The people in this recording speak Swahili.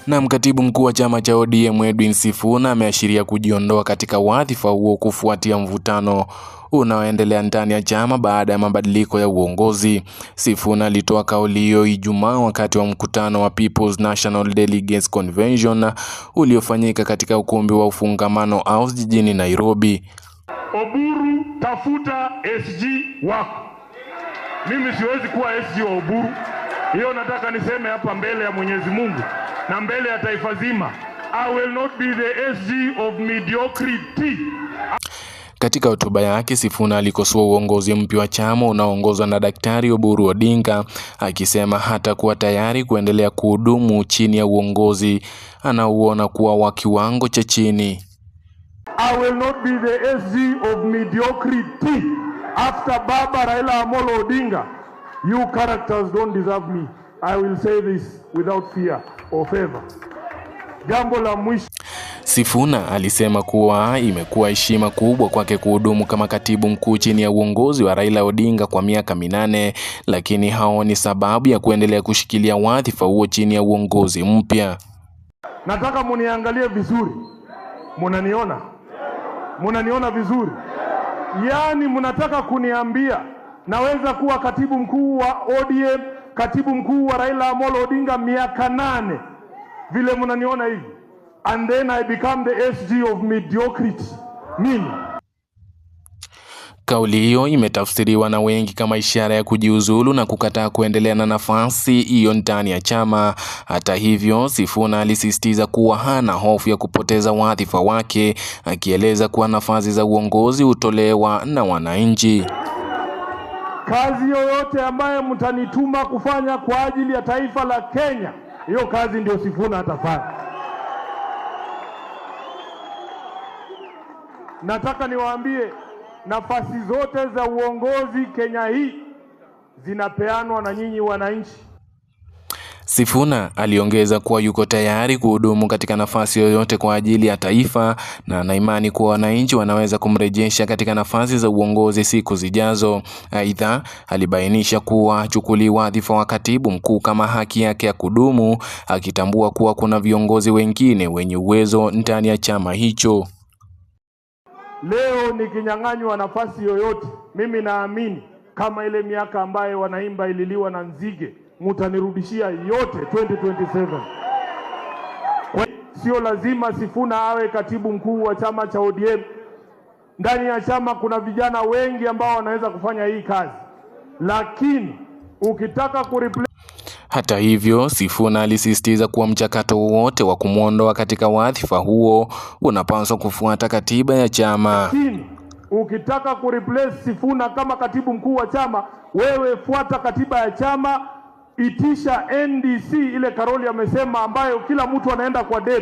Na katibu mkuu wa chama cha ODM Edwin Sifuna ameashiria kujiondoa katika wadhifa huo kufuatia mvutano unaoendelea ndani ya chama baada ya mabadiliko ya uongozi. Sifuna alitoa kauli hiyo Ijumaa wakati wa mkutano wa People's National Delegates Convention uliofanyika katika ukumbi wa Ufungamano House jijini Nairobi. Oburu, tafuta SG wako. Mimi siwezi kuwa SG wa Oburu. Hiyo nataka niseme hapa mbele ya Mwenyezi Mungu na mbele ya taifa zima. I will not be the SG of mediocrity. Katika hotuba yake, Sifuna alikosoa uongozi mpya wa chama unaoongozwa na Daktari Oburu Odinga, akisema hatakuwa tayari kuendelea kuhudumu chini ya uongozi anaouona kuwa wa kiwango cha chini. I will not be the SG of mediocrity. After Baba Raila Amolo Odinga, you characters don't deserve me. I will say this without fear or favor. Jambo la mwisho. Sifuna alisema kuwa imekuwa heshima kubwa kwake kuhudumu kama katibu mkuu chini ya uongozi wa Raila Odinga kwa miaka 8, lakini haoni sababu ya kuendelea kushikilia wadhifa huo chini ya uongozi mpya. Nataka muniangalie vizuri. Munaniona? Munaniona vizuri? Yaani mnataka kuniambia naweza kuwa katibu mkuu wa ODM, katibu mkuu wa Raila Amolo Odinga miaka 8 vile mnaniona hivi, and then I become the SG of mediocrity? Mimi. Kauli hiyo imetafsiriwa na wengi kama ishara ya kujiuzulu na kukataa kuendelea na nafasi hiyo ndani ya chama. Hata hivyo, Sifuna alisisitiza kuwa hana hofu ya kupoteza wadhifa wake, akieleza kuwa nafasi za uongozi hutolewa na wananchi. Kazi yoyote ambayo mtanituma kufanya kwa ajili ya taifa la Kenya, hiyo kazi ndio Sifuna atafanya. Nataka niwaambie, nafasi zote za uongozi Kenya hii zinapeanwa na nyinyi wananchi. Sifuna aliongeza kuwa yuko tayari kuhudumu katika nafasi yoyote kwa ajili ya taifa na ana imani kuwa wananchi wanaweza kumrejesha katika nafasi za uongozi siku zijazo. Aidha, alibainisha kuwa hachukulii wadhifa wa katibu mkuu kama haki yake ya kudumu, akitambua kuwa kuna viongozi wengine wenye uwezo ndani ya chama hicho. Leo nikinyang'anywa nafasi yoyote, mimi naamini kama ile miaka ambayo wanaimba ililiwa na nzige, mutanirudishia yote 2027. Kwa sio lazima Sifuna awe katibu mkuu wa chama cha ODM. Ndani ya chama kuna vijana wengi ambao wanaweza kufanya hii kazi. Lakini ukitaka kureplace. Hata hivyo, Sifuna alisisitiza kuwa mchakato wowote wa kumwondoa katika wadhifa huo unapaswa kufuata katiba ya chama. Lakini ukitaka kureplace Sifuna kama katibu mkuu wa chama, wewe fuata katiba ya chama, itisha NDC ile Karoli amesema, ambayo kila mtu anaenda kwa debe.